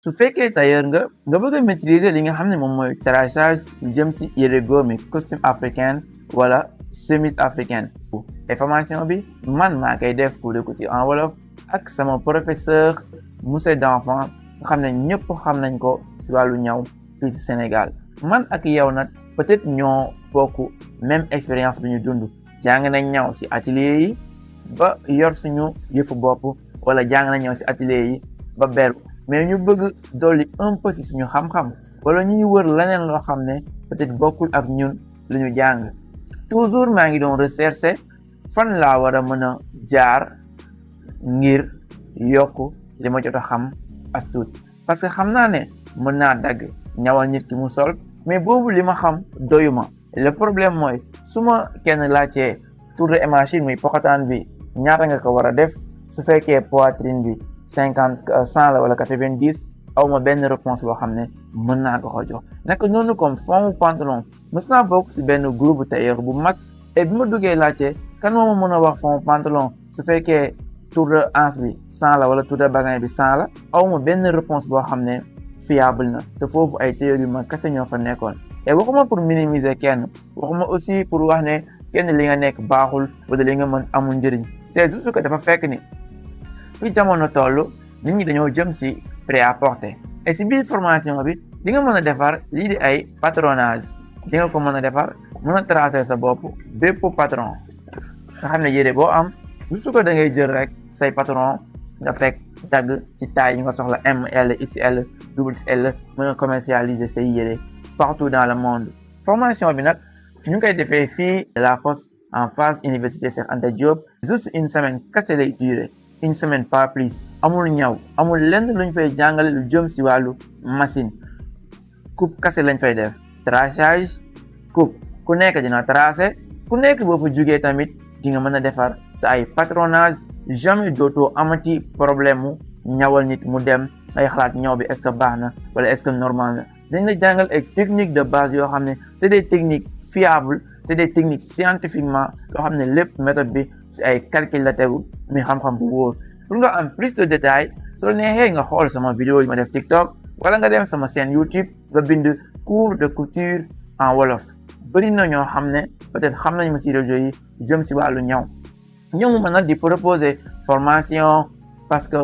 su fekkee tailleur nga bëgg a maîtriser li nga xam ne moom mooy traçage jëm si yére góor mi costume africain wala chemise africaine. Formation bi man maa koy def cours de couture en wolof ak sama professeur Moussa d'enfant nga xam ne ñëpp xam nañ ko si wàllu ñaw fii si Sénégal. man ak yow nag peut-être ñoo bokk même expérience bi ñu dund jàng nañ ñaw si atelier yi ba yor suñu yëfu bopp wala jàng nañ ñaw si atelier yi ba beru mais ñu bëgg dolli un peu si suñu xam-xam wala ñuy wër leneen loo xam ne peut-être bokkul ak ñun lu ñu jàng toujours maa ngi doon rechercher fan laa war a mën a jaar ngir yokk li ma jot a xam as tuut parce que xam naa ne mën naa dagg ñawal nit ki mu sol mais boobu li ma xam doyuma le problème mooy su ma kenn laajtee tour de machine muy poxataan bi ñaata nga ko war a def su fekkee poitrine bi 100 la wala 90 aw ma benn réponse boo xam ne mën naa ko jox naka noonu comme fond pantalon mës naa bokk si benn groupe tailleur bu mag et bi ma duggee laajte kan moo ma mën a wax fond pantalon su fekkee tour de hanche bi 100 la wala tour de bassin bi 100 la aw ma benn réponse boo xam ne fiable na te foofu ay tailleur yu mag kese ñoo fa nekkoon et waxuma pour minimiser kenn waxuma aussi pour wax ne kenn li nga nekk baaxul wala li nga mën amul njëriñ c'est juste que dafa fekk ni fi jamono toll nit ñi dañoo jëm si prêt-à-porter et si biir formation bi di nga mën a defar lii di ay patronage di nga ko mën a defar mën a tracer sa bopp bépp patron nga xam ne yére boo am juste que da ngay jël rek say patron nga fekk dagg ci taille yi nga soxla M L XL XL mën a commercialiser say yére partout dans le monde formation bi nag ñu ngi koy defee fii de la Fosse en face université Cheikh Anta Diop juste une semaine kese lay durer une semaine pas plus amul ñaw amul lenn luñ fay jàngale lu jëm si wàllu machine coupe kese lañ fay def traçage coupe ku nekk dina tracer ku nekk boo fa jugee tamit di nga mën a defar sa ay patronage jamais dootoo amati problème mu ñawal nit mu dem ay xalaat ñaw bi est-ce que baax na wala est-ce que normal na dañ la jàngal ay techniques de base yoo xam ne c'est des techniques fiables c'est des techniques scientifiquement yoo xam ne lépp méthode bi si ay calcul la tegu muy xam-xam bu wóor pour nga am plus de détails soo neexee nga xool sama vidéo yi ma def TikTok wala nga dem sama chaîne YouTube nga bind cours de couture en wolof bëri na ñoo xam ne peut-être xam nañ ma si réseau yi jëm si wàllu ñaw ñëw ma nag di proposer formation parce que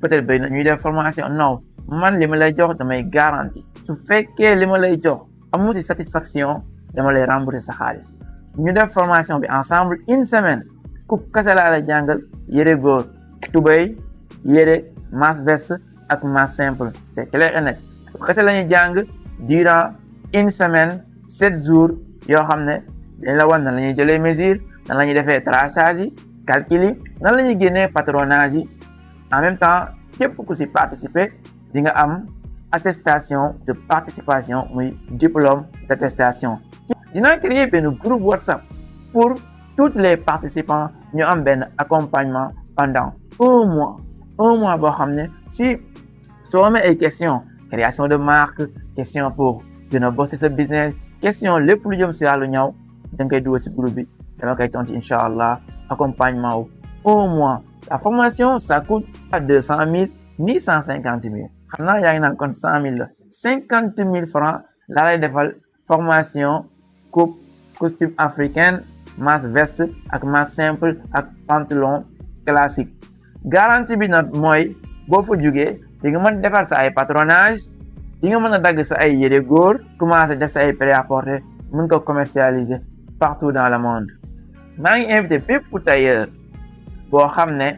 peut-être bëri na ñuy def formation non man li ma lay jox damay garantie su fekkee li ma lay jox amu si satisfaction dama lay rembourser sa xaalis ñu def formation bi ensemble une semaine coupe kese laa lay jàngal yére góor tubéy yére masse veste ak masse simple c'est clair et net kese la ñuy jàng durant une semaine 7 jours yoo xam ne dañ la wan nan la ñuy jëlee mesure nan la ñuy defee traçage yi calcul yi nan la ñuy génnee patronage yi en même temps képp ku si participer di nga am attestation de participation muy diplôme d'attestation dinaa créer benn groupe WhatsApp pour tous les participants ñu am benn accompagnement pendant un mois boo xam ne si soo amee ay questions création de marque question pour gën a bosser sa business question lépp lu jëm si wàllu ñaw da nga koy dugal si groupe bi dama koy tontu incha allah accompagnement wu un mois la formation ça coûte pas 200 000 ni 150 000 xam naa yaa ngi naan kon 100 000 la 50 000 francs laa lay defal formation coupe costume africaine masse veste ak masse simple ak pantalon classique garantie bi nag mooy boo fa jugee di nga mën defar sa ay patronage di nga mën a dagg sa ay yére góor commencer def sa ay prêt-à-porter mën ko commercialiser partout dans le monde maa ngi invité bépp tailleur boo xam ne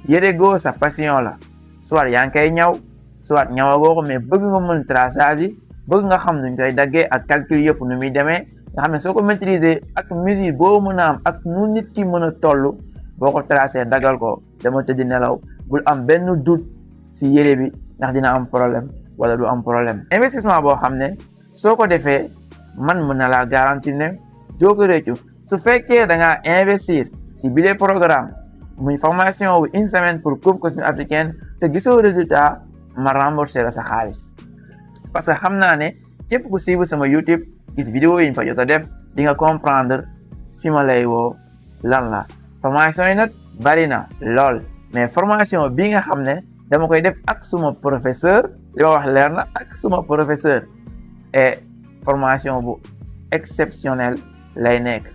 yére góor sa passion la soit yaa ngi koy ñaw soit ñawagoo ko mais bëgg nga mën traçage yi bëgg nga xam nuñ koy daggee ak calcul yëpp nu muy demee nga xam ne soo ko maîtriser ak mesure boo mën a am ak nu nit ki mën a toll boo ko tracé dagal ko dama tëdd nelaw bul am benn doute si yére bi ndax dina am problème wala du am problème investissement boo xam ne soo ko defee man mën na laa garantir ne doo ko réccu su fekkee da ngaa investir si bile programme muy formation wu une semaine pour coupe costume africaine te gisoo résultat ma rembourser la sa xaalis parce que xam naa ne képp ku suivre sama YouTube gis vidéo yi ñu fa jot a def di nga comprendre fi ma lay woo lan la formation yi nag bari na lool mais formation bi nga xam ne dama koy def ak suma professeur li ma wax leer na ak suma professeur et formation bu exceptionnel lay nekk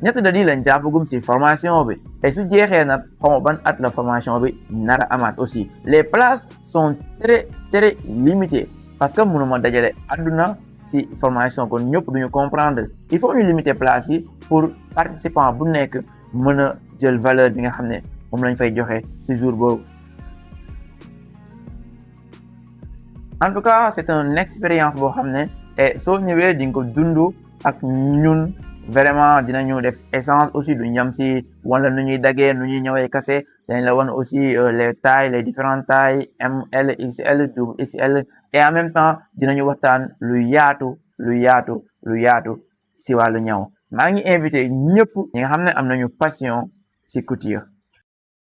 ñett da di lañ jàppagum si formation bi et su jeexee nag xawma ban at la formation bi nara amaat aussi les places sont très limitées parce que mënuma dajale àdduna si formation kon ñëpp duñu comprendre il faut ñu limiter place yi pour participant bu nekk mën a jël valeur bi nga xam ne moom lañ fay joxe ci jour boobu. En tout cas c'est une expérience boo xam ne et soo ñëwee di nga ko dund ak ñun vraiment dinañu def essence aussi du ñam si wala nu ñuy daggee nu ñuy ñëwee kase dañ la wan aussi les tailles les différentes tailles ML XL double XL et en même temps dinañu waxtaan lu yaatu si wàllu ñaw maa ngi invité ñëpp ñi nga xam ne am nañu passion si couture